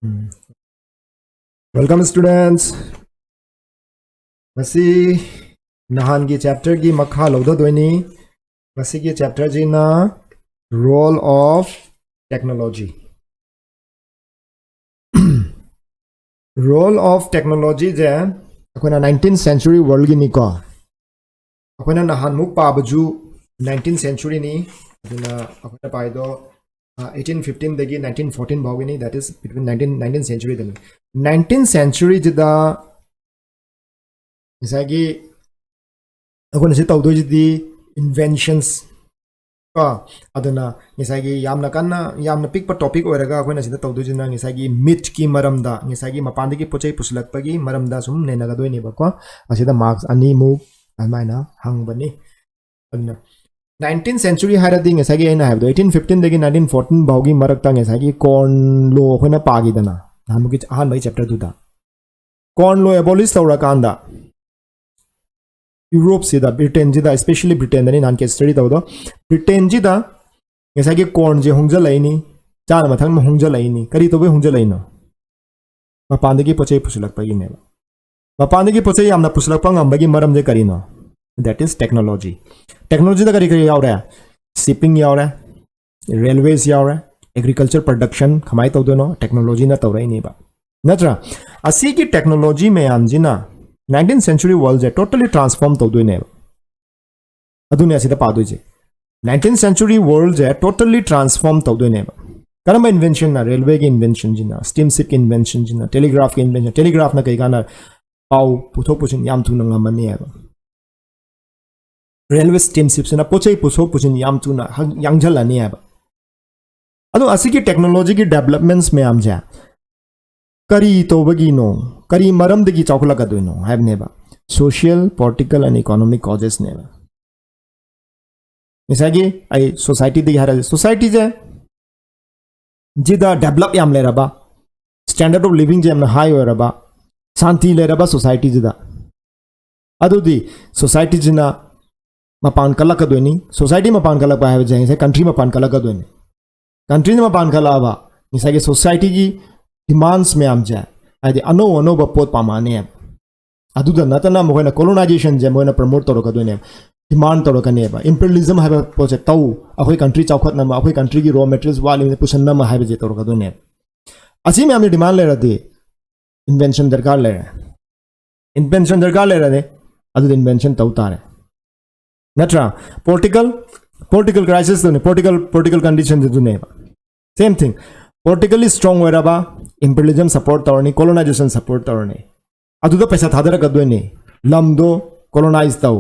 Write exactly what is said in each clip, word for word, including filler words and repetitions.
ꯎꯝ꯫ Welcome, students. ꯉꯁꯤ ꯅꯍꯥꯟꯒꯤ chapter ꯒꯤ ꯃꯈꯥ ꯂꯧꯊꯗꯣꯏꯅꯤ꯫ ꯉꯁꯤꯒꯤ chapter ꯁꯤꯅ Role of Technology꯫ Role of Technology ꯁꯦ ꯑꯩꯈꯣꯏꯅ nineteenth century world ꯒꯤꯅꯤꯀꯣ꯫ ꯑꯩꯈꯣꯏꯅ ꯅꯍꯥꯟꯃꯨꯛ ꯄꯥꯕꯁꯨ nineteenth century ꯅꯤ꯫ ꯑꯗꯨꯅ ꯑꯩꯈꯣꯏꯅ ꯄꯥꯏꯗꯣ eighteen fifteen ꯗꯒꯤ nineteen fourteen ꯐꯥꯎꯒꯤꯅꯤ, that is between nineteen nineteenth century ꯗꯅꯤ꯫ Nineteenth century ꯁꯤꯗ ꯉꯁꯥꯏꯒꯤ ꯑꯩꯈꯣꯏꯅ ꯁꯤ ꯇꯧꯗꯣꯏꯁꯤꯗꯤ inventions ꯀꯣ꯫ ꯑꯗꯨꯅ ꯉꯁꯥꯏꯒꯤ ꯌꯥꯝꯅ ꯀꯟꯅ, ꯌꯥꯝꯅ ꯄꯤꯛꯄ topic ꯑꯣꯏꯔꯒ ꯑꯩꯈꯣꯏꯅ ꯁꯤꯗ ꯇꯧꯗꯣꯏꯁꯤꯅ ꯉꯁꯥꯏꯒꯤ meat ꯀꯤ ꯃꯔꯝꯗ, ꯉꯁꯥꯏꯒꯤ ꯃꯄꯥꯟꯗꯒꯤ ꯄꯣꯠ ꯆꯩ ꯄꯨꯁꯤꯜꯂꯛꯄꯒꯤ ꯃꯔꯝꯗ ꯁꯨꯝ ꯅꯩꯅꯒꯗꯣꯏꯅꯦꯕꯀꯣ꯫ ꯑꯁꯤꯗ marks ꯑꯅꯤꯃꯨꯛ ꯑꯗꯨꯃꯥꯏꯅ ꯍꯪꯕꯅꯤ꯫ ꯑꯗꯨꯅ nineteenth century ꯍꯥꯏꯔꯗꯤ ꯉꯁꯥꯏꯒꯤ ꯑꯩꯅ ꯍꯥꯏꯕꯗꯣ eighteen fifteen ꯗꯒꯤ nineteen fourteen ꯐꯥꯎꯒꯤ ꯃꯔꯛꯇ ꯉꯁꯥꯏꯒꯤ corn law ꯑꯩꯈꯣꯏꯅ ꯄꯥꯈꯤꯗꯅ ꯅꯍꯥꯟꯃꯨꯛꯀꯤ ꯑꯍꯥꯟꯕꯒꯤ chapter ꯗꯨꯗ꯫ Corn law abolish ꯇꯧꯔꯀꯥꯟꯗ Europe ꯁꯤꯗ, Britain ꯁꯤꯗ, especially Britain ꯗꯅꯤ ꯅꯍꯥꯟ case study ꯇꯧꯕꯗꯣ, Britain ꯁꯤꯗ ꯉꯁꯥꯏꯒꯤ corn ꯁꯦ ꯍꯣꯡꯖꯜꯂꯛꯏꯅꯤ, ꯆꯥꯅ ꯃꯊꯛ ꯍꯣꯡꯖꯜꯂꯛꯏꯅꯤ꯫ ꯀꯔꯤ ꯇꯧꯕꯩ ꯍꯣꯡꯖꯜꯂꯛꯏꯅꯣ? ꯃꯄꯥꯟꯗꯒꯤ ꯄꯣꯠ ꯆꯩ ꯄꯨꯁꯤꯜꯂꯛꯄꯒꯤꯅꯦꯕ꯫ ꯃꯄꯥꯟꯗꯒꯤ ꯄꯣꯠ ꯆꯩ ꯌꯥꯝꯅ ꯄꯨꯁꯤꯜꯂꯛꯄ ꯉꯝꯕꯒꯤ ꯃꯔꯝꯁꯦ ꯀꯔꯤꯅꯣ? That is technology. Technology ꯗ ꯀꯔꯤ ꯀꯔꯤ ꯌꯥꯎꯔꯦ? Shipping ꯌꯥꯎꯔꯦ, railways ꯌꯥꯎꯔꯦ, agriculture production ꯀꯃꯥꯏꯅ ꯇꯧꯗꯣꯏꯅꯣ? Technology ꯅ ꯇꯧꯔꯛꯏꯅꯦꯕ, ꯅꯠꯇ꯭ꯔꯥ? ꯑꯁꯤꯒꯤ technology ꯃꯌꯥꯝꯁꯤꯅ nineteenth century world ꯁꯦ totally transform ꯇꯧꯗꯣꯏꯅꯦꯕ꯫ ꯑꯗꯨꯅꯦ ꯑꯁꯤꯗ ꯄꯥꯗꯣꯏꯁꯦ꯫ Nineteenth century world ꯁꯦ totally transform ꯇꯧꯗꯣꯏꯅꯦꯕ꯫ ꯀꯔꯝꯕ invention ꯅ? Railway ꯒꯤ invention ꯁꯤꯅ, steamship ꯀꯤ invention ꯁꯤꯅ, telegraph ꯀꯤ invention꯫ Telegraph ꯅ ꯀꯩ ꯀꯥꯟꯅ? ꯄꯥꯎ ꯄꯨꯊꯣꯛ ꯄꯨꯁꯤꯟ ꯌꯥꯝ ꯊꯨꯅ ꯉꯝꯃꯅꯤ ꯍꯥꯏꯕ꯫ Railway, steamship ꯁꯤꯅ ꯄꯣꯠ ꯆꯩ ꯄꯨꯊꯣꯛ ꯄꯨꯁꯤꯟ ꯌꯥꯝ ꯊꯨꯅ ꯍ-, ꯌꯥꯡꯁꯤꯜꯂꯅꯤ ꯍꯥꯏꯕ꯫ ꯑꯗꯣ ꯑꯁꯤꯒꯤ technology ꯒꯤ developments ꯃꯌꯥꯝꯁꯦ ꯀꯔꯤ ꯇꯧꯕꯒꯤꯅꯣ, ꯀꯔꯤ ꯃꯔꯝꯗꯒꯤ ꯆꯥꯎꯈꯠꯂꯛꯀꯗꯣꯏꯅꯣ ꯍꯥꯏꯕꯅꯦꯕ꯫ Social, political and economic causes ꯅꯦꯕ꯫ ꯉꯁꯥꯏꯒꯤ ꯑꯩ society ꯗꯒꯤ ꯍꯥꯏꯔꯁꯦ, society ꯁꯦ ꯁꯤꯗ develop ꯌꯥꯝ ꯂꯩꯔꯕ, standard of living ꯁꯦ ꯌꯥꯝꯅ high ꯑꯣꯏꯔꯕ, ꯁꯥꯟꯇꯤ ꯂꯩꯔꯕ society ꯁꯤꯗ, ꯑꯗꯨꯗꯤ society ꯁꯤꯅ ꯃꯄꯥꯟ ꯀꯜꯂꯛꯀꯗꯣꯏꯅꯤ꯫ Society ꯃꯄꯥꯟ ꯀꯜꯂꯛꯄ ꯍꯥꯏꯕꯁꯦ ꯉꯁꯥꯏ country ꯃꯄꯥꯟ ꯀꯜꯂꯛꯀꯗꯣꯏꯅꯤ꯫ Country ꯅ ꯃꯄꯥꯟ ꯀꯜꯂꯛꯑꯕ, ꯉꯁꯥꯏꯒꯤ society ꯒꯤ ꯗꯤꯃꯥꯟꯁ ꯃꯌꯥꯝꯁꯦ, ꯍꯥꯏꯗꯤ ꯑꯅꯧ ꯑꯅꯧꯕ ꯄꯣꯠ ꯄꯥꯝꯃꯛꯑꯅꯦꯕ꯫ ꯑꯗꯨꯗ ꯅꯠꯇꯅ ꯃꯈꯣꯏꯅ ꯀꯣꯂꯣꯅꯥꯏꯖꯦꯁꯟꯁꯦ ꯃꯣꯏꯅ ꯄ꯭ꯔꯃꯣꯠ ꯇꯧꯔꯛꯀꯗꯣꯏꯅꯦꯕ, ꯗꯤꯃꯥꯟ ꯇꯧꯔꯛꯀꯅꯦꯕ꯫ ꯏꯝꯄꯤꯔꯤꯌꯦꯂꯤꯖꯝ ꯍꯥꯏꯕ ꯄꯣꯠꯁꯦ ꯇꯧ, ꯑꯩꯈꯣꯏ ꯀꯟꯇ꯭ꯔꯤ ꯆꯥꯎꯈꯠꯅꯕ, ꯑꯩꯈꯣꯏ ꯀꯟꯇ꯭ꯔꯤꯒꯤ ꯔꯣ ꯃꯦꯇꯔꯤꯌꯦꯜꯁ ꯋꯥꯠꯂꯤꯕꯅ ꯄꯨꯁꯟꯅꯕ ꯍꯥꯏꯕꯁꯦ ꯇꯧꯔꯛꯀꯗꯣꯏꯅꯦꯕ꯫ ꯑꯁꯤ ꯃꯌꯥꯝꯁꯦ ꯗꯤꯃꯥꯟ ꯂꯩꯔꯗꯤ ꯏꯟꯚꯦꯟꯁꯟ ꯗꯔꯀꯥꯔ ꯂꯩꯔꯦ꯫ ꯏꯟꯚꯦꯟꯁꯟ ꯗꯔꯀꯥꯔ ꯂꯩꯔꯗꯤ ꯑꯗꯨꯗꯤ ꯏꯟꯚꯦꯟꯁꯟ ꯇꯧ ꯇꯥꯔꯦ, ꯅꯠꯇ꯭ꯔꯥ? ꯄꯣꯂꯤꯇꯤꯀꯦꯜ, ꯄꯣꯂꯤꯇꯤꯀꯦꯜ ꯀ꯭ꯔꯥꯏꯁꯤꯁꯇꯨꯅꯤ, ꯄꯣꯂꯤꯇꯤꯀꯦꯜ, ꯄꯣꯂꯤꯇꯤꯀꯦꯜ ꯀꯟꯗꯤꯁꯟꯗꯨꯅꯦꯕ꯫ ꯁꯦꯝ ꯊꯤꯡ, ꯄꯣꯂꯤꯇꯤꯀꯦꯜꯂꯤ ꯁ꯭ꯇ꯭ꯔꯣꯡ ꯑꯣꯏꯔꯕ, ꯏꯝꯄꯤꯔꯤꯌꯦꯂꯤꯖꯝ ꯁꯞꯄꯣꯔꯠ ꯇꯧꯔꯅꯤ, ꯀꯣꯂꯣꯅꯥꯏꯖꯦꯁꯟ ꯁꯞꯄꯣꯔꯠ ꯇꯧꯔꯅꯤ꯫ ꯑꯗꯨꯗ ꯄꯩꯁꯥ ꯊꯥꯗꯔꯛꯀꯗꯣꯏꯅꯤ꯫ ꯂꯝꯗꯣ ꯀꯣꯂꯣꯅꯥꯏꯖ ꯇꯧ,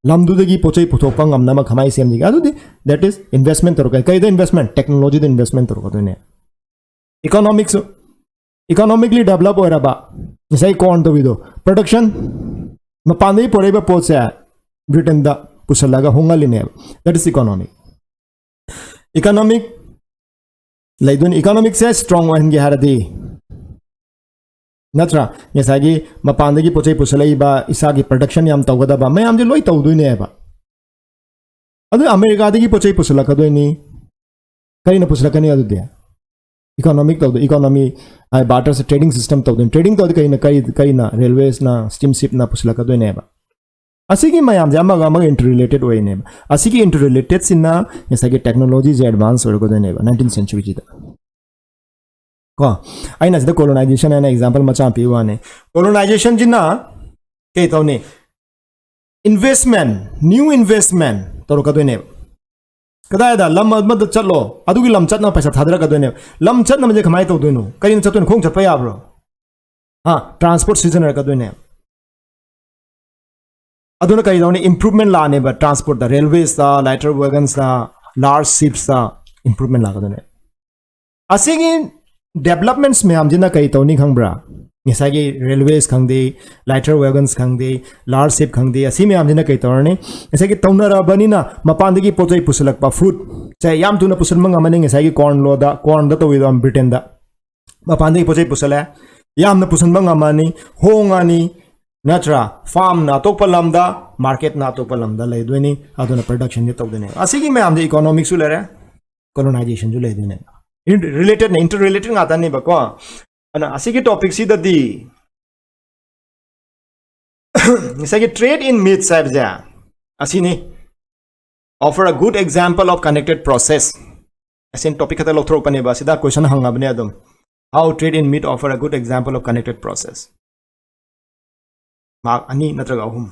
ꯂꯝꯗꯨꯗꯒꯤ ꯄꯣꯠ ꯆꯩ ꯄꯨꯊꯣꯛꯄ ꯉꯝꯅꯕ ꯀꯃꯥꯏꯅ ꯁꯦꯝꯁꯤꯒꯦ? ꯑꯗꯨꯗꯤ that is investment ꯇꯧꯔꯛꯀꯅꯤ꯫ ꯀꯩꯗ ꯏꯟꯚꯦꯁꯃꯦꯟ? ꯇꯦꯛꯅꯣꯂꯣꯖꯤꯗ ꯏꯟꯚꯦꯁꯃꯦꯟ ꯇꯧꯔꯛꯀꯗꯣꯏꯅꯦ꯫ ꯏꯀꯣꯅꯣꯃꯤꯛꯁꯨ, ꯏꯀꯣꯅꯣꯃꯤꯛꯂꯤ ꯗꯦꯕꯂꯞ ꯑꯣꯏꯔꯕ, ꯉꯁꯥꯏ ꯀꯣꯔꯟ ꯇꯧꯕꯤꯗꯣ, ꯄ꯭ꯔꯗꯛꯁꯟ ꯃꯄꯥꯟꯗꯒꯤ ꯄꯨꯔꯛꯏꯕ ꯄꯣꯠꯁꯦ ꯕ꯭ꯔꯤꯇꯦꯟꯗ ꯄꯨꯁꯜꯂꯒ ꯍꯣꯡꯍꯜꯂꯤꯅꯦꯕ꯫ That is economic. ꯏꯀꯣꯅꯣꯃꯤꯛ ꯂꯩꯗꯣꯏꯅꯤ꯫ ꯏꯀꯣꯅꯣꯃꯤꯛꯁꯦ ꯁ꯭ꯇ꯭ꯔꯣꯡ ꯑꯣꯏꯍꯟꯒꯦ ꯍꯥꯏꯔꯗꯤ, ꯅꯠꯇ꯭ꯔꯥ? ꯉꯁꯥꯏꯒꯤ ꯃꯄꯥꯟꯗꯒꯤ ꯄꯣꯠ ꯆꯩ ꯄꯨꯁꯜꯂꯛꯏꯕ, ꯏꯁꯥꯒꯤ ꯄ꯭ꯔꯗꯛꯁꯟ ꯌꯥꯝ ꯇꯧꯒꯗꯕ ꯃꯌꯥꯝꯁꯦ ꯂꯣꯏ ꯇꯧꯗꯣꯏꯅꯦꯕ꯫ ꯑꯗꯨ ꯑꯃꯦꯔꯤꯀꯥꯗꯒꯤ ꯄꯣꯠ ꯆꯩ ꯄꯨꯁꯜꯂꯛꯀꯗꯣꯏꯅꯤ꯫ ꯀꯔꯤꯅ ꯄꯨꯁꯜꯂꯛꯀꯅꯤ ꯑꯗꯨꯗꯤ? ꯏꯀꯣꯅꯣꯃꯤꯛ ꯇꯧꯗꯣꯏ, ꯏꯀꯣꯅꯣꯃꯤ, ꯕꯥꯔꯇꯔꯁꯦ ꯇ꯭ꯔꯦꯗꯤꯡ ꯁꯤꯁꯇꯦꯝ ꯇꯧꯗꯣꯏꯅꯤ꯫ ꯇ꯭ꯔꯦꯗꯤꯡ ꯇꯧꯔꯗꯤ ꯀꯔꯤꯅ, ꯀꯔꯤ, ꯀꯔꯤꯅ? ꯔꯦꯜꯋꯦꯁꯅ, ꯁ꯭ꯇꯤꯝꯁꯤꯞꯅ ꯄꯨꯁꯜꯂꯛꯀꯗꯣꯏꯅꯦꯕ꯫ ꯑꯁꯤꯒꯤ ꯃꯌꯥꯝꯁꯦ ꯑꯃꯒ ꯑꯃꯒ ꯏꯟꯇꯔ ꯔꯤꯂꯦꯇꯦꯠ ꯑꯣꯏꯅꯦꯕ꯫ ꯑꯁꯤꯒꯤ ꯏꯟꯇꯔ ꯔꯤꯂꯦꯇꯦꯠꯁꯤꯅ ꯉꯁꯥꯏꯒꯤ ꯇꯦꯛꯅꯣꯂꯣꯖꯤꯁꯦ ꯑꯦꯗꯚꯥꯟꯁ ꯑꯣꯏꯔꯛꯀꯗꯣꯏꯅꯦꯕ ꯅꯥꯏꯟꯇꯤꯟ ꯁꯦꯟꯆꯨꯔꯤꯁꯤꯗ꯫ ꯀꯣ, ꯑꯩꯅ ꯁꯤꯗ ꯀꯣꯂꯣꯅꯥꯏꯖꯦꯁꯟ ꯍꯥꯏꯅ ꯑꯦꯛꯖꯥꯝꯄꯜ ꯃꯆꯥ ꯑꯃ ꯄꯤꯕ ꯋꯥꯅꯤ꯫ ꯀꯣꯂꯣꯅꯥꯏꯖꯦꯁꯟꯁꯤꯅ ꯀꯩ ꯇꯧꯅꯤ? ꯏꯟꯚꯦꯁꯃꯦꯟ, ꯅ꯭ꯌꯨ ꯏꯟꯚꯦꯁꯃꯦꯟ ꯇꯧꯔꯛꯀꯗꯣꯏꯅꯦꯕ꯫ ꯀꯗꯥꯏꯗ? ꯂꯝ ꯑꯃꯗ ꯆꯠꯂꯣ, ꯑꯗꯨꯒꯤ ꯂꯝ ꯆꯠꯅꯕ ꯄꯩꯁꯥ ꯊꯥꯗꯔꯛꯀꯗꯣꯏꯅꯦꯕ꯫ ꯂꯝ ꯆꯠꯅꯕꯁꯦ ꯀꯃꯥꯏꯅ ꯇꯧꯗꯣꯏꯅꯣ? ꯀꯔꯤꯅ ꯆꯠꯇꯣꯏꯅꯣ? ꯈꯣꯡ ꯆꯠꯄ ꯌꯥꯕ꯭ꯔꯣ? ꯍꯥ, ꯇ꯭ꯔꯥꯟꯁꯄꯣꯔꯠ ꯁꯤꯖꯤꯟꯅꯔꯛꯀꯗꯣꯏꯅꯦ꯫ ꯑꯗꯨꯅ ꯀꯔꯤꯗꯧꯅꯤ? ꯏꯝꯄ꯭ꯔꯨꯚꯃꯦꯟ ꯂꯥꯛꯑꯅꯦꯕ ꯇ꯭ꯔꯥꯟꯁꯄꯣꯔꯠꯇ, ꯔꯦꯜꯋꯦꯁꯇ, ꯂꯥꯏꯇꯔ ꯋꯦꯒꯟꯁꯇ, ꯂꯥꯔꯖ ꯁꯤꯞꯁꯇ ꯏꯝꯄ꯭ꯔꯨꯚꯃꯦꯟ ꯂꯥꯛꯀꯗꯣꯏꯅꯦ꯫ ꯑꯁꯤꯒꯤ ꯗꯦꯕꯂꯞꯃꯦꯟꯠꯁ ꯃꯌꯥꯝꯁꯤꯅ ꯀꯔꯤ ꯇꯧꯅꯤ ꯈꯪꯕ꯭ꯔꯥ? ꯉꯁꯥꯏꯒꯤ ꯔꯦꯜꯋꯦꯁ ꯈꯪꯗꯦ, ꯂꯥꯏꯇꯔ ꯋꯦꯒꯟꯁ ꯈꯪꯗꯦ, ꯂꯥꯔꯖ ꯁꯤꯞ ꯈꯪꯗꯦ, ꯑꯁꯤ ꯃꯌꯥꯝꯁꯤꯅ ꯀꯔꯤ ꯇꯧꯔꯅꯤ? ꯉꯁꯥꯏꯒꯤ ꯇꯧꯅꯔꯕꯅꯤꯅ ꯃꯄꯥꯟꯗꯒꯤ ꯄꯣꯠ ꯆꯩ ꯄꯨꯁꯤꯜꯂꯛꯄ, ꯐꯨꯗꯁꯦ ꯌꯥꯝ ꯊꯨꯅ ꯄꯨꯁꯤꯟꯕ ꯉꯝꯃꯅꯤ꯫ ꯉꯁꯥꯏꯒꯤ ꯀꯣꯔꯟ ꯂꯣꯗ, ꯀꯣꯔꯟꯗ ꯇꯧꯋꯤꯗꯣ ꯕ꯭ꯔꯤꯇꯦꯟꯗ, ꯃꯄꯥꯟꯗꯒꯤ ꯄꯣꯠ ꯆꯩ ꯄꯨꯁꯜꯂꯦ, ꯌꯥꯝꯅ ꯄꯨꯁꯟꯕ ꯉꯝꯃꯅꯤ, ꯍꯣꯡꯉꯅꯤ, ꯅꯠꯇ꯭ꯔꯥ? ꯐꯥꯔꯝꯅ ꯑꯇꯣꯞꯄ ꯂꯝꯗ, ꯃꯥꯔꯀꯦꯠꯅ ꯑꯇꯣꯞꯄ ꯂꯝꯗ ꯂꯩꯗꯣꯏꯅꯤ, ꯑꯗꯨꯅ ꯄ꯭ꯔꯗꯛꯁꯟꯁꯦ ꯇꯧꯗꯣꯏꯅꯦ꯫ ꯑꯁꯤꯒꯤ ꯃꯌꯥꯝꯁꯦ ꯏꯀꯣꯅꯣꯃꯤꯛꯁꯨ ꯂꯩꯔꯦ, ꯀꯣꯂꯣꯅꯥꯏꯖꯦꯁꯟꯁꯨ ꯂꯩꯗꯣꯏꯅꯦ꯫ ꯔꯤꯂꯦꯇꯦꯠꯅꯦ, ꯏꯟꯇꯔ ꯔꯤꯂꯦꯇꯦꯠ ꯉꯥꯛꯇꯅꯦꯕꯀꯣ꯫ ꯑꯗꯨꯅ ꯑꯁꯤꯒꯤ ꯇꯣꯄꯤꯛꯁꯤꯗꯗꯤ ꯉꯁꯥꯏꯒꯤ trade in meats ꯍꯥꯏꯕꯁꯦ ꯑꯁꯤꯅꯤ, offer a good example of connected process꯫ ꯑꯁꯤꯅ ꯇꯣꯄꯤꯛ ꯈꯛꯇ ꯂꯧꯊꯣꯔꯛꯄꯅꯦꯕ, ꯑꯁꯤꯗ ꯀꯣꯏꯁꯟ ꯍꯪꯉꯕꯅꯦ ꯑꯗꯨꯝ, how trade in meat offer a good example of connected process꯫ Mark ꯑꯅꯤ ꯅꯠꯇ꯭ꯔꯒ ꯑꯍꯨꯝ,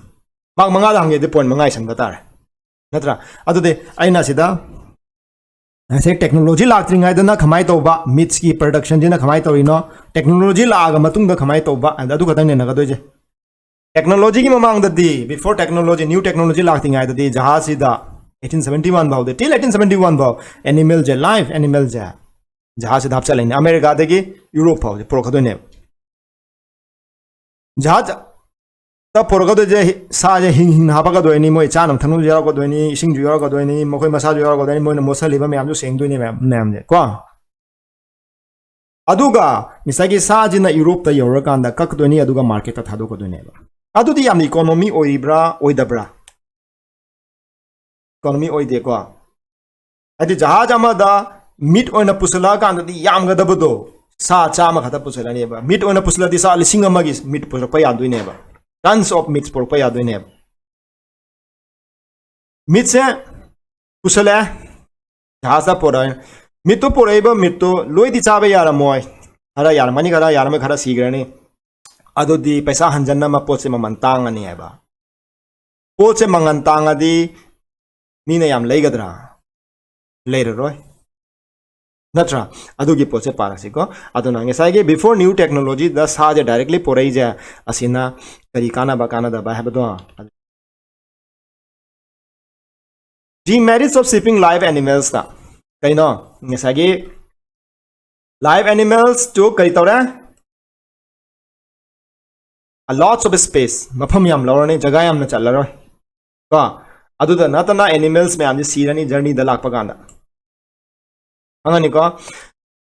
ꯃꯥꯔꯛ ꯃꯉꯥꯗ ꯍꯪꯒꯦꯗꯤ ꯄꯣꯏꯟ ꯃꯉꯥ ꯏꯁꯟꯕ ꯇꯥꯔꯦ, ꯅꯠꯇ꯭ꯔꯥ? ꯑꯗꯨꯗꯤ ꯑꯩꯅ ꯁꯤꯗ ꯉꯁꯥꯏ ꯇꯦꯛꯅꯣꯂꯣꯖꯤ ꯂꯥꯛꯇ꯭ꯔꯤꯉꯩꯗꯅ ꯀꯃꯥꯏꯅ ꯇꯧꯕ, ꯃꯤꯠꯁꯀꯤ ꯄ꯭ꯔꯗꯛꯁꯟꯁꯤꯅ ꯀꯃꯥꯏꯅ ꯇꯧꯔꯤꯅꯣ, ꯇꯦꯛꯅꯣꯂꯣꯖꯤ ꯂꯥꯛꯑꯒ ꯃꯇꯨꯡꯗ ꯀꯃꯥꯏꯅ ꯇꯧꯕ, ꯑꯗ ꯑꯗꯨ ꯈꯛꯇꯪ ꯅꯩꯅꯒꯗꯣꯏꯁꯦ꯫ ꯇꯦꯛꯅꯣꯂꯣꯖꯤꯒꯤ ꯃꯃꯥꯡꯗꯗꯤ, before technology, new technology ꯂꯥꯛꯇ꯭ꯔꯤꯉꯩꯗꯗꯤ ꯖꯍꯥꯖꯁꯤꯗ eighteen seventy one ꯐꯥꯎꯗ, till eighteen seventy one ꯐꯥꯎ animalꯁꯦ, live animalꯁꯦ ꯖꯍꯥꯖꯁꯤꯗ ꯍꯥꯞꯆꯜꯂꯤꯅꯦ꯫ ꯑꯃꯦꯔꯤꯀꯥꯗꯒꯤ ꯌꯨꯔꯣꯞ ꯐꯥꯎꯁꯦ ꯄꯨꯔꯛꯀꯗꯣꯏꯅꯦꯕ꯫ ꯖꯍꯥꯖ ꯇ ꯄꯨꯔꯛꯀꯗꯣꯏꯁꯦ, ꯁꯥꯁꯦ ꯍꯤꯡ ꯍꯤꯡꯅ ꯍꯥꯄꯛꯀꯗꯣꯏꯅꯤ, ꯃꯣꯏ ꯆꯥꯅꯕ ꯊꯛꯅꯕꯁꯨ ꯌꯥꯎꯔꯛꯀꯗꯣꯏꯅꯤ, ꯏꯁꯤꯡꯁꯨ ꯌꯥꯎꯔꯛꯀꯗꯣꯏꯅꯤ, ꯃꯈꯣꯏ ꯃꯁꯥꯁꯨ ꯌꯥꯎꯔꯛꯀꯗꯣꯏꯅꯤ, ꯃꯣꯏꯅ ꯃꯣꯠꯁꯜꯂꯤꯕ ꯃꯌꯥꯝꯁꯨ ꯁꯦꯡꯗꯣꯏꯅꯦ ꯃꯌꯥꯝ, ꯃꯌꯥꯝꯁꯦ ꯀꯣ꯫ ꯑꯗꯨꯒ ꯉꯁꯥꯏꯒꯤ ꯁꯥꯁꯤꯅ ꯌꯨꯔꯣꯞꯇ ꯌꯧꯔꯀꯥꯟꯗ ꯀꯛꯀꯗꯣꯏꯅꯤ, ꯑꯗꯨꯒ ꯃꯥꯔꯀꯦꯠꯇ ꯊꯥꯗꯣꯛꯀꯗꯣꯏꯅꯦꯕ꯫ ꯑꯗꯨꯗꯤ ꯌꯥꯝꯅ ꯏꯀꯣꯅꯣꯃꯤ ꯑꯣꯏꯔꯤꯕ꯭ꯔꯥ, ꯑꯣꯏꯗꯕ꯭ꯔꯥ? ꯏꯀꯣꯅꯣꯃꯤ ꯑꯣꯏꯗꯦꯀꯣ꯫ ꯍꯥꯏꯗꯤ ꯖꯍꯥꯖ ꯑꯃꯗ ꯃꯤꯠ ꯑꯣꯏꯅ ꯄꯨꯁꯤꯜꯂꯛꯑꯀꯥꯟꯗꯗꯤ ꯌꯥꯝꯒꯗꯕꯗꯣ ꯁꯥ ꯆꯥꯝꯃ ꯈꯛꯇ ꯄꯨꯁꯤꯜꯂꯅꯦꯕ꯫ ꯃꯤꯠ ꯑꯣꯏꯅ ꯄꯨꯁꯤꯜꯂꯗꯤ ꯁꯥ ꯂꯤꯁꯤꯡ ꯑꯃꯒꯤ ꯃꯤꯠ ꯄꯨꯔꯛꯄ ꯌꯥꯗꯣꯏꯅꯦꯕ, tons of meats ꯄꯨꯔꯛꯄ ꯌꯥꯗꯣꯏꯅꯦꯕ꯫ ꯃꯤꯠꯁꯦ ꯄꯨꯁꯜꯂꯛꯑꯦ, ꯖꯍꯥꯖꯇ ꯄꯨꯔꯛꯑꯦ꯫ ꯃꯤꯠꯇꯨ ꯄꯨꯔꯛꯏꯕ ꯃꯤꯠꯇꯨ ꯂꯣꯏꯗꯤ ꯆꯥꯕ ꯌꯥꯔꯝꯃꯣꯏ, ꯈꯔ ꯌꯥꯔꯝꯃꯅꯤ, ꯈꯔ ꯌꯥꯔꯝꯃꯣꯏ, ꯈꯔ ꯁꯤꯈ꯭ꯔꯅꯤ꯫ ꯑꯗꯨꯗꯤ ꯄꯩꯁꯥ ꯍꯟꯖꯟꯅꯕ ꯄꯣꯠꯁꯦ ꯃꯃꯜ ꯇꯥꯡꯉꯅꯤ ꯍꯥꯏꯕ꯫ ꯄꯣꯠꯁꯦ ꯃꯃꯜ ꯇꯥꯡꯉꯗꯤ ꯃꯤꯅ ꯌꯥꯝ ꯂꯩꯒꯗ꯭ꯔꯥ? ꯂꯩꯔꯔꯣꯏ, ꯅꯠꯇ꯭ꯔꯥ? ꯑꯗꯨꯒꯤ ꯄꯣꯠꯁꯦ ꯄꯥꯔꯁꯤꯀꯣ꯫ ꯑꯗꯨꯅ ꯉꯁꯥꯏꯒꯤ before new technologyꯗ ꯁꯥꯁꯦ directly ꯄꯣꯔꯛꯏꯁꯦ, ꯑꯁꯤꯅ ꯀꯔꯤ ꯀꯥꯟꯅꯕ ꯀꯥꯟꯅꯗꯕ ꯍꯥꯏꯕꯗꯣ꯫ Demerits of shipping live animalsꯇ ꯀꯩꯅꯣ? ꯉꯁꯥꯏꯒꯤ live animalsꯇꯨ ꯀꯔꯤ ꯇꯧꯔꯦ? A lots of space, ꯃꯐꯝ ꯌꯥꯝ ꯂꯧꯔꯅꯤ, ꯖꯒꯥ ꯌꯥꯝꯅ ꯆꯠꯂꯔꯣꯏ ꯀꯣ꯫ ꯑꯗꯨꯗ ꯅꯠꯇꯅ animals ꯃꯌꯥꯝꯁꯤ ꯁꯤꯔꯅꯤ journeyꯗ ꯂꯥꯛꯄ ꯀꯥꯟꯗ꯫ ꯈꯪꯉꯅꯤꯀꯣ?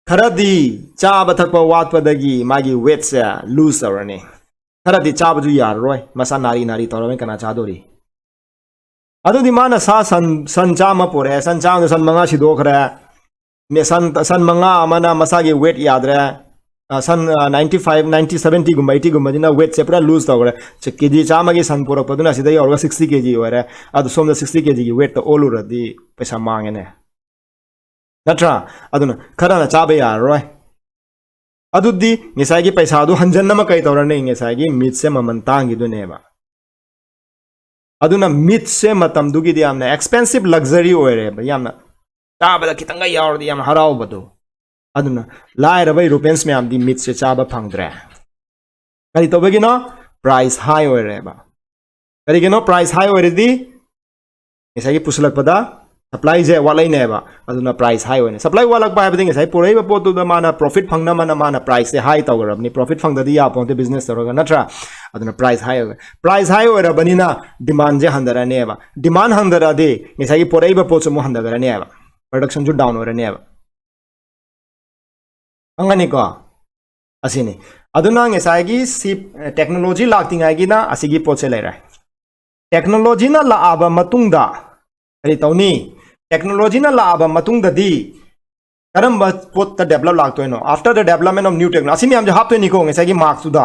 ꯈꯔꯗꯤ ꯆꯥꯕ ꯊꯛꯄ ꯋꯥꯠꯄꯗꯒꯤ ꯃꯥꯒꯤ weightꯁꯦ lose ꯇꯧꯔꯅꯤ꯫ ꯈꯔꯗꯤ ꯆꯥꯕꯁꯨ ꯌꯥꯔꯔꯣꯏ, ꯃꯁꯥ ꯅꯥꯔꯤ ꯅꯥꯔꯤ ꯇꯧꯔꯕꯅꯤ, ꯀꯅꯥ ꯆꯥꯗꯣꯔꯤ? ꯑꯗꯨꯗꯤ ꯃꯥꯅ ꯁꯥ ꯁꯟ, ꯁꯟ ꯆꯥꯝꯃ ꯄꯨꯔꯛꯑꯦ, ꯁꯟ ꯆꯥꯝꯃꯗ ꯁꯟ ꯃꯉꯥ ꯁꯤꯗꯣꯛꯈ꯭ꯔꯦ꯫ ꯃꯦ-, ꯁꯟ, ꯁꯟ ꯃꯉꯥ ꯑꯃꯅ ꯃꯁꯥꯒꯤ weight ꯌꯥꯗ꯭ꯔꯦ, ꯁꯟ ꯅꯥꯏꯟꯇꯤ ꯐꯥꯏꯚ ꯅꯥꯏꯟꯇꯤ ꯁꯚꯦꯟꯇꯤꯒꯨꯝꯕ ꯑꯩꯠꯇꯤꯒꯨꯝꯕꯗꯤꯅ ꯋꯦꯠꯁꯦ ꯄꯨꯔꯥ ꯂꯨꯖ ꯇꯧꯈ꯭ꯔꯦ꯫ ꯀꯦ ꯖꯤ ꯆꯥꯝꯃꯒꯤ ꯁꯟ ꯄꯨꯔꯛꯄꯗꯨꯅ ꯁꯤꯗ ꯌꯧꯔꯒ ꯁꯤꯛꯁꯇꯤ ꯀꯦ ꯖꯤ ꯑꯣꯏꯔꯦ꯫ ꯑꯗꯨ ꯁꯣꯝꯗ ꯁꯤꯛꯁꯇꯤ ꯀꯦ ꯖꯤꯒꯤ ꯋꯦꯠꯇ ꯑꯣꯜꯂꯨꯔꯗꯤ ꯄꯩꯁꯥ ꯃꯥꯡꯉꯦꯅꯦ, ꯅꯠꯇ꯭ꯔꯥ? ꯑꯗꯨꯅ ꯈꯔꯅ ꯆꯥꯕ ꯌꯥꯔꯔꯣꯏ꯫ ꯑꯗꯨꯗꯤ ꯉꯁꯥꯏꯒꯤ ꯄꯩꯁꯥꯗꯨ ꯍꯟꯖꯟꯅꯕ ꯀꯩ ꯇꯧꯔꯅꯤ? ꯉꯁꯥꯏꯒꯤ ꯃꯤꯠꯁꯦ ꯃꯃꯜ ꯇꯥꯡꯈꯤꯗꯨꯅꯦꯕ꯫ ꯑꯗꯨꯅ ꯃꯤꯠꯁꯦ ꯃꯇꯝꯗꯨꯒꯤꯗꯤ ꯌꯥꯝꯅ ꯑꯦꯛꯁꯄꯦꯟꯁꯤꯞ ꯂꯛꯖꯔꯤ ꯑꯣꯏꯔꯦꯕ, ꯌꯥꯝꯅ ꯆꯥꯕꯗ ꯈꯤꯇꯪꯒ ꯌꯥꯎꯔꯗꯤ ꯌꯥꯝ ꯍꯔꯥꯎꯕꯗꯣ꯫ ꯑꯗꯨꯅ ꯂꯥꯏꯔꯕ ꯌꯨꯔꯣꯄꯤꯌꯟꯁ ꯃꯌꯥꯝꯗꯤ ꯃꯤꯠꯁꯦ ꯆꯥꯕ ꯐꯪꯗ꯭ꯔꯦ꯫ ꯀꯔꯤ ꯇꯧꯕꯒꯤꯅꯣ? ꯄ꯭ꯔꯥꯏꯁ ꯍꯥꯏ ꯑꯣꯏꯔꯦꯕ꯫ ꯀꯔꯤꯒꯤꯅꯣ ꯄ꯭ꯔꯥꯏꯁ ꯍꯥꯏ ꯑꯣꯏꯔꯗꯤ? ꯉꯁꯥꯏꯒꯤ ꯄꯨꯁꯤꯜꯂꯛꯄꯗ ꯁꯄ꯭ꯂꯥꯏꯁꯦ ꯋꯥꯠꯂꯛꯏꯅꯦꯕ꯫ ꯑꯗꯨꯅ ꯄ꯭ꯔꯥꯏꯁ ꯍꯥꯏ ꯑꯣꯏꯅ, ꯁꯄ꯭ꯂꯥꯏ ꯋꯥꯠꯂꯛꯄ ꯍꯥꯏꯕꯗꯤ ꯉꯁꯥꯏ ꯄꯨꯔꯛꯏꯕ ꯄꯣꯠꯇꯨꯗ ꯃꯥꯅ ꯄ꯭ꯔꯣꯐꯤꯠ ꯐꯪꯅꯕꯅ ꯃꯥꯅ ꯄ꯭ꯔꯥꯏꯁꯁꯦ ꯍꯥꯏ ꯇꯧꯒꯗꯕꯅꯤ꯫ ꯄ꯭ꯔꯣꯐꯤꯠ ꯐꯪꯗꯗꯤ ꯌꯥꯄꯣꯟꯇꯦ ꯕꯤꯖꯤꯅꯦꯁ ꯇꯧꯔꯒ, ꯅꯠꯇ꯭ꯔꯥ? ꯑꯗꯨꯅ ꯄ꯭ꯔꯥꯏꯁ ꯍꯥꯏ ꯑꯣꯏ, ꯄ꯭ꯔꯥꯏꯁ ꯍꯥꯏ ꯑꯣꯏꯔꯕꯅꯤꯅ ꯗꯤꯃꯥꯟꯁꯦ ꯍꯟꯊꯔꯅꯦꯕ꯫ ꯗꯤꯃꯥꯟ ꯍꯟꯊꯔꯛꯑꯗꯤ ꯉꯁꯥꯏꯒꯤ ꯄꯨꯔꯛꯏꯕ ꯄꯣꯠꯁꯨ ꯑꯃꯨꯛ ꯍꯟꯊꯈ꯭ꯔꯅꯦꯕ, ꯄ꯭ꯔꯗꯛꯁꯟꯁꯨ ꯗꯥꯎꯟ ꯑꯣꯏꯔꯅꯦꯕ꯫ ꯈꯪꯉꯅꯤꯀꯣ? ꯑꯁꯤꯅꯤ꯫ ꯑꯗꯨꯅ ꯉꯁꯥꯏꯒꯤ ꯁꯤ ꯇꯦꯛꯅꯣꯂꯣꯖꯤ ꯂꯥꯛꯇ꯭ꯔꯤꯉꯩꯒꯤꯅ ꯑꯁꯤꯒꯤ ꯄꯣꯠꯁꯦ ꯂꯩꯔꯦ꯫ ꯇꯦꯛꯅꯣꯂꯣꯖꯤꯅ ꯂꯥꯛꯑꯕ ꯃꯇꯨꯡꯗ ꯀꯔꯤ ꯇꯧꯅꯤ? ꯇꯦꯛꯅꯣꯂꯣꯖꯤꯅ ꯂꯥꯛꯑꯕ ꯃꯇꯨꯡꯗꯗꯤ ꯀꯔꯝꯕ ꯄꯣꯠꯇ ꯗꯦꯕꯂꯞ ꯂꯥꯛꯇꯣꯏꯅꯣ? After the development of new technology, ꯑꯁꯤ ꯃꯌꯥꯝꯁꯦ ꯍꯥꯞꯇꯣꯏꯅꯤꯀꯣ ꯉꯁꯥꯏꯒꯤ ꯃꯥꯔꯛꯁꯇꯨꯗ꯫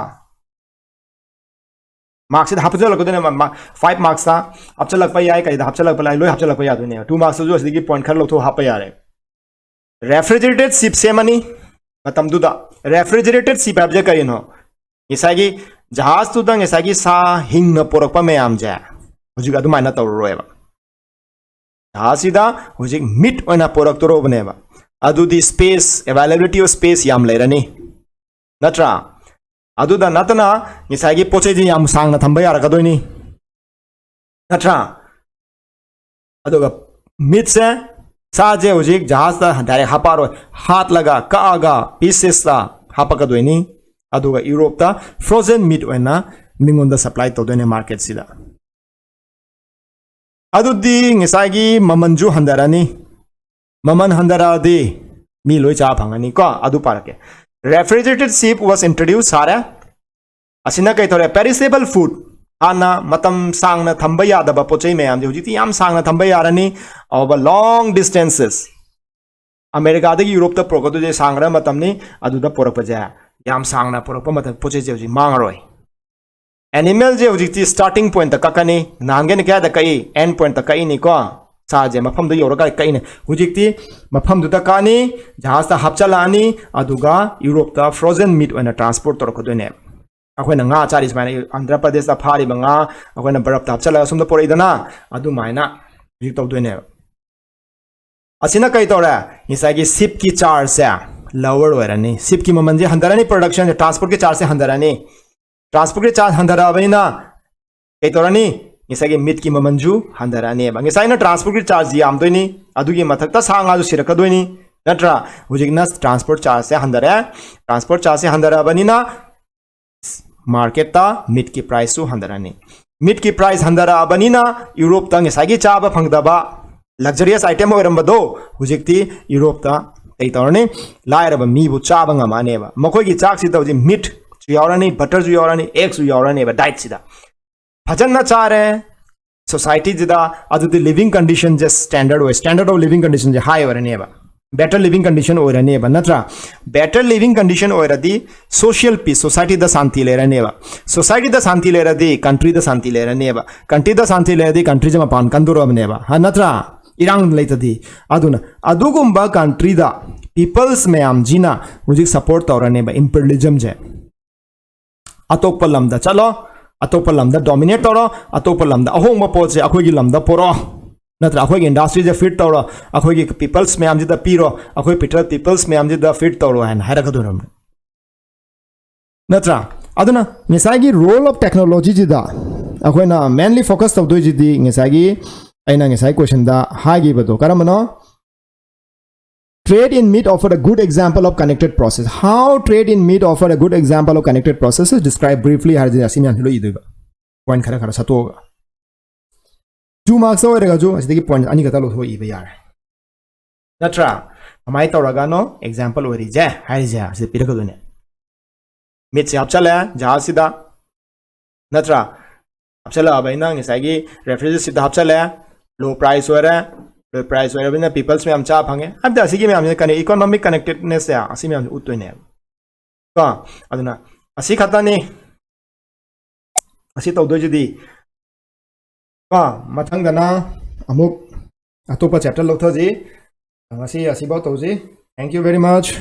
ꯃꯥꯔꯛꯁꯤꯗ ꯍꯥꯞꯆꯜꯂꯛꯀꯗꯣꯏꯅꯦꯕ, ꯐꯥꯏꯚ ꯃꯥꯔꯛꯁꯇ ꯍꯥꯞꯆꯜꯂꯛꯄ ꯌꯥꯏ, ꯀꯩꯗ ꯍꯥꯞꯆꯜꯂꯛꯄ ꯌꯥꯏ, ꯂꯣꯏ ꯍꯥꯞꯆꯜꯂꯛꯄ ꯌꯥꯗꯣꯏꯅꯦꯕ꯫ ꯇꯨ ꯃꯥꯔꯛꯁꯇꯁꯨ ꯑꯁꯤꯗꯒꯤ ꯄꯣꯏꯟꯠ ꯈꯔ ꯂꯧꯊꯣꯛꯑ ꯍꯥꯞꯄ ꯌꯥꯔꯦ꯫ ꯔꯦꯐ꯭ꯔꯤꯖꯔꯦꯇꯦꯠ ꯁꯤꯞ ꯁꯦꯝꯃꯅꯤ꯫ ꯃꯇꯝꯗꯨꯗ ꯔꯦꯐ꯭ꯔꯤꯖꯔꯦꯇꯦꯠ ꯁꯤꯞ ꯍꯥꯏꯕꯁꯦ ꯀꯔꯤꯅꯣ? ꯉꯁꯥꯏꯒꯤ ꯖꯍꯥꯖꯇꯨꯗ ꯉꯁꯥꯏꯒꯤ ꯁꯥ ꯍꯤꯡꯅ ꯄꯣꯔꯛꯄ ꯃꯌꯥꯝꯁꯦ ꯍꯧꯖꯤꯛ ꯑꯗꯨꯃꯥꯏꯅ ꯇꯧꯔꯔꯣꯏꯕ꯫ ꯖꯍꯥꯖꯁꯤꯗ ꯍꯧꯖꯤꯛ ꯃꯤꯠ ꯑꯣꯏꯅ ꯄꯣꯔꯛꯇꯣꯔꯕꯅꯦꯕ꯫ ꯑꯗꯨꯗꯤ space, availability of space ꯌꯥꯝ ꯂꯩꯔꯅꯤ, ꯅꯠꯇ꯭ꯔꯥ? ꯑꯗꯨꯗ ꯅꯠꯇꯅ ꯉꯁꯥꯏꯒꯤ ꯄꯣꯠ ꯆꯩꯁꯦ ꯌꯥꯝ ꯁꯥꯡꯅ ꯊꯝꯕ ꯌꯥꯔꯛꯀꯗꯣꯏꯅꯤ, ꯅꯠꯇ꯭ꯔꯥ? ꯑꯗꯨꯒ ꯃꯤꯠꯁꯦ, ꯁꯥꯁꯦ ꯍꯧꯖꯤꯛ ꯖꯍꯥꯖꯇ ꯗꯥꯏꯔꯦꯛ ꯍꯥꯞꯄꯛꯑꯔꯣꯏ, ꯍꯥꯠꯂꯒ ꯀꯛꯑꯒ ꯄꯤꯁꯦꯁꯇ ꯍꯥꯞꯄꯛꯀꯗꯣꯏꯅꯤ꯫ ꯑꯗꯨꯒ ꯌꯨꯔꯣꯞꯇ ꯐ꯭ꯔꯣꯖꯟ ꯃꯤꯠ ꯑꯣꯏꯅ ꯃꯤꯉꯣꯟꯗ ꯁꯄ꯭ꯂꯥꯏ ꯇꯧꯗꯣꯏꯅꯦ ꯃꯥꯔꯀꯦꯠꯁꯤꯗ꯫ ꯑꯗꯨꯗꯤ ꯉꯁꯥꯏꯒꯤ ꯃꯃꯜꯁꯨ ꯍꯟꯊꯔꯅꯤ꯫ ꯃꯃꯜ ꯍꯟꯊꯔꯛꯑꯗꯤ ꯃꯤ ꯂꯣꯏ ꯆꯥ ꯐꯪꯉꯅꯤ ꯀꯣ꯫ ꯑꯗꯨ ꯄꯥꯔꯛꯀꯦ꯫ Refrigerated sheep was introduced ꯁꯥꯔꯦ꯫ ꯑꯁꯤꯅ ꯀꯩ ꯇꯧꯔꯦ? Perishable food, ꯍꯥꯟꯅ ꯃꯇꯝ ꯁꯥꯡꯅ ꯊꯝꯕ ꯌꯥꯗꯕ ꯄꯣꯠ ꯆꯩ ꯃꯌꯥꯝꯁꯦ ꯍꯧꯖꯤꯛꯇꯤ ꯌꯥꯝ ꯁꯥꯡꯅ ꯊꯝꯕ ꯌꯥꯔꯅꯤ꯫ Over long distances, ꯑꯃꯦꯔꯤꯀꯥꯗꯒꯤ ꯌꯨꯔꯣꯞꯇ ꯄꯨꯔꯛꯀꯗꯣꯏꯁꯦ ꯁꯥꯡꯈ꯭ꯔꯕ ꯃꯇꯝꯅꯤ꯫ ꯑꯗꯨꯗ ꯄꯨꯔꯛꯄꯁꯦ ꯌꯥꯝ ꯁꯥꯡꯅ ꯄꯨꯔꯛꯄ ꯃꯇꯝ ꯄꯣꯠ ꯆꯩꯁꯦ ꯍꯧꯖꯤꯛ ꯃꯥꯡꯉꯔꯣꯏ꯫ ꯑꯦꯅꯤꯃꯦꯜꯁꯦ ꯍꯧꯖꯤꯛꯇꯤ starting pointꯇ ꯀꯛꯀꯅꯤ꯫ ꯅꯍꯥꯟꯒꯩꯅ ꯀꯌꯥꯗ ꯀꯛꯏ? End pointꯇ ꯀꯛꯏꯅꯤꯀꯣ꯫ ꯁꯥꯁꯦ ꯃꯐꯝꯗ ꯌꯧꯔꯀꯥꯟꯗ ꯀꯛꯏꯅꯦ꯫ ꯍꯧꯖꯤꯛꯇꯤ ꯃꯐꯝꯗꯨꯗ ꯀꯛꯑꯅꯤ, ꯖꯍꯥꯖꯇ ꯍꯥꯞꯆꯤꯜꯂꯛꯑꯅꯤ, ꯑꯗꯨꯒ ꯌꯨꯔꯣꯞꯇ frozen meat ꯑꯣꯏꯅ transport ꯇꯧꯔꯛꯀꯗꯣꯏꯅꯦꯕ꯫ ꯑꯩꯈꯣꯏꯅ ꯉꯥ ꯆꯥꯔꯤ ꯁꯨꯃꯥꯏꯅ ꯑꯟꯙ꯭ꯔ ꯄ꯭ꯔꯗꯦꯁꯇ ꯐꯥꯔꯤꯕ ꯉꯥ ꯑꯩꯈꯣꯏꯅ ꯕꯔꯞꯇ ꯍꯥꯞꯆꯤꯜꯂꯒ ꯁꯣꯝꯗ ꯄꯨꯔꯛꯏꯗꯅ, ꯑꯗꯨꯃꯥꯏꯅ ꯍꯧꯖꯤꯛ ꯇꯧꯗꯣꯏꯅꯦꯕ꯫ ꯑꯁꯤꯅ ꯀꯩ ꯇꯧꯔꯦ? ꯉꯁꯥꯏꯒꯤ shipꯀꯤ chargeꯁꯦ lower ꯑꯣꯏꯔꯅꯤ, shipꯀꯤ ꯃꯃꯜꯁꯦ ꯍꯟꯊꯔꯅꯤ, productionꯁꯦ, transportꯀꯤ chargeꯁꯦ ꯍꯟꯊꯔꯅꯤ꯫ Transportꯀꯤ charge ꯍꯟꯊꯔꯛꯑꯕꯅꯤꯅ ꯀꯩ ꯇꯧꯔꯅꯤ? ꯉꯁꯥꯏꯒꯤ meatꯀꯤ ꯃꯃꯜꯁꯨ ꯍꯟꯊꯔꯛꯑꯅꯦꯕ꯫ ꯉꯁꯥꯏꯅ transportꯀꯤ charge ꯌꯥꯝꯗꯣꯏꯅꯤ, ꯑꯗꯨꯒꯤ ꯃꯊꯛꯇ ꯁꯥ ꯉꯥꯁꯨ ꯁꯤꯔꯛꯀꯗꯣꯏꯅꯤ, ꯅꯠꯇ꯭ꯔꯥ? ꯍꯧꯖꯤꯛꯅ transport chargeꯁꯦ ꯍꯟꯊꯔꯦ꯫ Transport chargeꯁꯦ ꯍꯟꯊꯔꯛꯑꯕꯅꯤꯅ marketꯇ meatꯀꯤ priceꯁꯨ ꯍꯟꯊꯔꯛꯑꯅꯤ꯫ Meatꯀꯤ price ꯍꯟꯊꯔꯛꯑꯕꯅꯤꯅ ꯌꯨꯔꯣꯞꯇ ꯉꯁꯥꯏꯒꯤ ꯆꯥꯕ ꯐꯪꯗꯕ luxurious item ꯑꯣꯏꯔꯝꯕꯗꯣ ꯍꯧꯖꯤꯛꯇꯤ ꯌꯨꯔꯣꯞꯇ ꯀꯩ ꯇꯧꯔꯅꯤ? ꯂꯥꯏꯔꯕ ꯃꯤꯕꯨ ꯆꯥꯕ ꯉꯝꯃꯛꯑꯅꯦꯕ꯫ ꯃꯈꯣꯏꯒꯤ ꯆꯥꯛꯁꯤꯗ ꯍꯧꯖꯤꯛ meatꯁꯨ ꯌꯥꯎꯔꯅꯤ, butterꯁꯨ ꯌꯥꯎꯔꯅꯤ, eggꯁꯨ ꯌꯥꯎꯔꯅꯦꯕ dietꯁꯤꯗ꯫ ꯐꯖꯅ ꯆꯥꯔꯦ, societyꯁꯤꯗ, ꯑꯗꯨꯗꯤ living conditionꯁꯦ standard ꯑꯣꯏ, standard of living conditionꯁꯦ high ꯑꯣꯏꯔꯅꯦꯕ, better living condition ꯑꯣꯏꯔꯅꯦꯕ, ꯅꯠꯇ꯭ꯔꯥ? Better living condition ꯑꯣꯏꯔꯗꯤ social peace, societyꯗ ꯁꯥꯟꯇꯤ ꯂꯩꯔꯅꯦꯕ꯫ Societyꯗ ꯁꯥꯟꯇꯤ ꯂꯩꯔꯗꯤ countryꯗ ꯁꯥꯟꯇꯤ ꯂꯩꯔꯅꯦꯕ꯫ Countryꯗ ꯁꯥꯟꯇꯤ ꯂꯩꯔꯗꯤ countryꯁꯦ ꯃꯄꯥꯟ ꯀꯟꯗꯣꯔꯕꯅꯦꯕ, ꯍꯥ, ꯅꯠꯇ꯭ꯔꯥ? ꯏꯔꯥꯡ ꯂꯩꯇꯗꯤ꯫ ꯑꯗꯨꯅ ꯑꯗꯨꯒꯨꯝꯕ countryꯗ peoples ꯃꯌꯥꯝꯁꯤꯅ ꯍꯧꯖꯤꯛ support ꯇꯧꯔꯅꯦꯕ imperialismꯁꯦ꯫ ꯑꯇꯣꯞꯄ ꯂꯝꯗ ꯆꯠꯂꯣ, ꯑꯇꯣꯞꯄ ꯂꯝꯗ dominate ꯇꯧꯔꯣ, ꯑꯇꯣꯞꯄ ꯂꯝꯗ ꯑꯍꯣꯡꯕ ꯄꯣꯠꯁꯦ ꯑꯩꯈꯣꯏꯒꯤ ꯂꯝꯗ ꯄꯨꯔꯛꯑꯣ, ꯅꯠꯇ꯭ꯔꯥ? ꯑꯩꯈꯣꯏꯒꯤ industryꯁꯦ feed ꯇꯧꯔꯣ, ꯑꯩꯈꯣꯏꯒꯤ peoples ꯃꯌꯥꯝꯁꯤꯗ ꯄꯤꯔꯣ, ꯑꯩꯈꯣꯏ people, peoples ꯃꯌꯥꯝꯁꯤꯗ feed ꯇꯧꯔꯣ ꯍꯥꯏꯅ ꯍꯥꯏꯔꯛꯀꯗꯣꯏꯅꯦ, ꯅꯠꯇ꯭ꯔꯥ? ꯑꯗꯨꯅ ꯉꯁꯥꯏꯒꯤ role of technologyꯁꯤꯗ ꯑꯩꯈꯣꯏꯅ mainly focus ꯇꯧꯗꯣꯏꯁꯤꯗꯤ ꯉꯁꯥꯏꯒꯤ ꯑꯩꯅ ꯉꯁꯥꯏ questionꯗ ꯍꯥꯏꯈꯤꯕꯗꯣ ꯀꯔꯝꯕꯅꯣ? Trade in meat offer a good example of connected process. How trade in meat offer a good example of connected processes? Describe briefly ꯍꯥꯏꯔꯗꯤ ꯑꯁꯤꯅ ꯂꯣꯏ ꯏꯗꯣꯏꯕ, point ꯈꯔ ꯈꯔ ꯁꯠꯇꯣꯛꯑꯒ꯫ Two marks ꯑꯣꯏꯔꯒꯁꯨ ꯑꯁꯤꯗꯒꯤ point ꯑꯅꯤ ꯈꯛꯇ ꯂꯧꯊꯣꯛꯑ ꯏꯕ ꯌꯥꯔꯦ, ꯅꯠꯇ꯭ꯔꯥ? ꯀꯃꯥꯏꯅ ꯇꯧꯔꯒꯅꯣ example ꯑꯣꯏꯔꯤꯁꯦ ꯍꯥꯏꯔꯤꯁꯦ ꯑꯁꯤꯗ ꯄꯤꯔꯛꯀꯗꯣꯏꯅꯦ꯫ Meatꯁꯦ ꯍꯥꯞꯆꯜꯂꯦ ꯖꯍꯥꯖꯁꯤꯗ, ꯅꯠꯇ꯭ꯔꯥ? ꯍꯥꯞꯆꯜꯂꯛꯑꯕꯅꯤꯅ ꯉꯁꯥꯏꯒꯤ refrigeratorꯁꯤꯗ ꯍꯥꯞꯆꯜꯂꯦ, low price ꯑꯣꯏꯔꯦ, ꯂꯣ ꯄ꯭ꯔꯥꯏꯁ ꯑꯣꯏꯔꯕꯅꯤꯅ ꯄꯤꯄꯜꯁ ꯃꯌꯥꯝ ꯆꯥ ꯐꯪꯉꯦ꯫ ꯍꯥꯏꯕꯗꯤ ꯑꯁꯤꯒꯤ ꯃꯌꯥꯝꯁꯦ ꯀꯅꯦꯛ ꯏꯀꯣꯅꯣꯃꯤꯛ ꯀꯅꯦꯛꯇꯦꯗꯅꯦꯁꯁꯦ ꯑꯁꯤ ꯃꯌꯥꯝꯁꯦ ꯎꯠꯇꯣꯏꯅꯦꯕ꯫ ꯀꯣ, ꯑꯗꯨꯅ ꯑꯁꯤ ꯈꯛꯇꯅꯤ꯫ ꯑꯁꯤ ꯇꯧꯗꯣꯏꯁꯤꯗꯤ꯫ ꯀꯣ, ꯃꯊꯪꯗꯅ ꯑꯃꯨꯛ ꯑꯇꯣꯞꯄ ꯆꯦꯞꯇꯔ ꯂꯧꯊꯁꯤ꯫ ꯉꯁꯤ ꯑꯁꯤꯐꯥꯎ ꯇꯧꯁꯤ꯫ Thank you very much.